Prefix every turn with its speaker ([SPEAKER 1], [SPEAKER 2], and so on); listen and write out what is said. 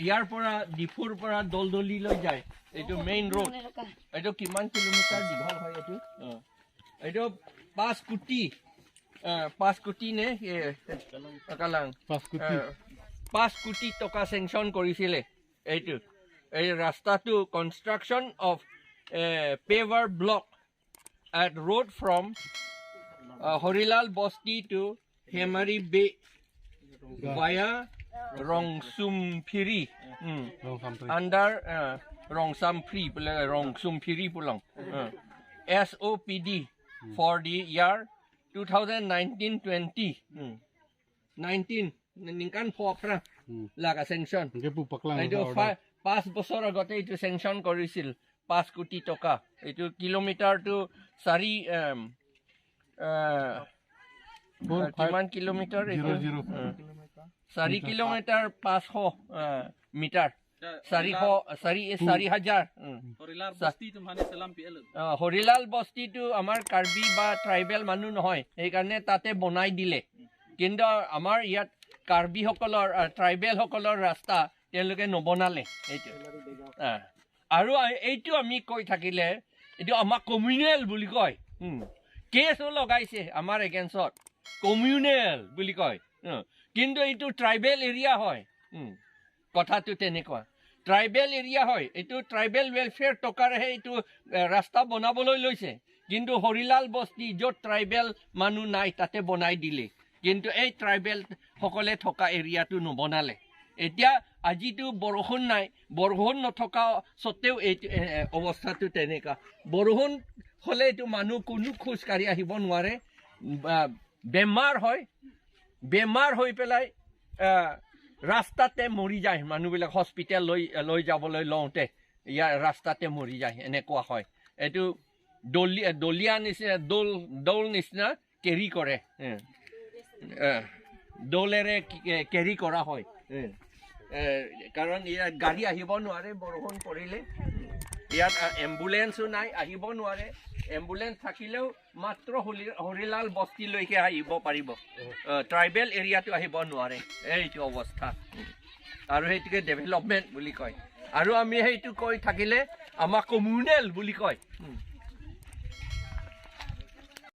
[SPEAKER 1] ইয়াৰ পৰা ডিফুৰ পৰা দলদলিলৈ যায় এইটো মেইন ৰোড। এইটো কিমান কিলোমিটাৰ দীঘল হয় এইটো? এইটো 5 কোটি, 5 কোটি নে কালাং?
[SPEAKER 2] 5 কোটি।
[SPEAKER 1] 5 কোটি টকা চেংচন কৰিছিলে এইটো। এই ৰাস্তাটো construction of paver block at road from Harilal Basti to Hemari Bay via Rongsumphiri under Rongsamphri বোলে, Rongsumphiri Pulong SOPD for the year 2019-20 19 নিংকান ফৰা লাগা চেংচন। এইটো 5 বছৰ আগতে এইটো চেংচন কৰিছিল, 5 কোটি টকা। এইটো কিলোমিটাৰটো চাৰি কিমান কিলোমিটাৰ এইটো? 4 কিলোমিটাৰ 500 মিটাৰ, 400, চাৰি 4000। হৰিলাল বস্তিটো আমাৰ কাৰ্বি বা ট্ৰাইবেল মানুহ নহয়, সেইকাৰণে তাতে বনাই দিলে। কিন্তু আমাৰ ইয়াত কাৰ্বিসকলৰ, ট্ৰাইবেলসকলৰ ৰাস্তা তেওঁলোকে নবনালে এইটো। আৰু এইটো আমি কৈ থাকিলে এইটো আমাক কমিউনেল বুলি কয়। কেছো লগাইছে আমাৰ এগেইনষ্টত, কমিউনেল বুলি কয়। কিন্তু এইটো ট্ৰাইবেল এৰিয়া হয়। কথাটো তেনেকুৱা, ট্ৰাইবেল এৰিয়া হয় এইটো। ট্ৰাইবেল ৱেলফেয়াৰ টকাৰেহে এইটো ৰাস্তা বনাবলৈ লৈছে। কিন্তু হৰিলাল বস্তি য'ত ট্ৰাইবেল মানুহ নাই তাতে বনাই দিলে, কিন্তু এই ট্ৰাইবেলসকলে থকা এৰিয়াটো নবনালে। এতিয়া আজিতো বৰষুণ নাই, বৰষুণ নথকা স্বত্তেও এইটো অৱস্থাটো তেনেকুৱা। বৰষুণ হ'লে এইটো মানুহ কোনো খোজকাঢ়ি আহিব নোৱাৰে, বেমাৰ হয়। বেমাৰ হৈ পেলাই ৰাস্তাতে মৰি যায় মানুহবিলাক। হস্পিটেল লৈ লৈ যাবলৈ লওঁতে ইয়াৰ ৰাস্তাতে মৰি যায়, এনেকুৱা হয়। এইটো দলীয়া নিচিনা, দৌল দৌল নিচিনা কেৰি কৰে, দৌলেৰে কেৰি কৰা হয়, কাৰণ ইয়াত গাড়ী আহিব নোৱাৰে বৰষুণ পৰিলে। ইয়াত এম্বুলেঞ্চো নাই, আহিব নোৱাৰে। এম্বুলেঞ্চ থাকিলেও মাত্ৰ হৰিলাল বস্তিলৈকে আহিব পাৰিব, ট্ৰাইবেল এৰিয়াটো আহিব নোৱাৰে। এইটো অৱস্থা আৰু সেইটোকে ডেভেলপমেণ্ট বুলি কয়। আৰু আমি সেইটো কৈ থাকিলে আমাক কমিউনেল বুলি কয়।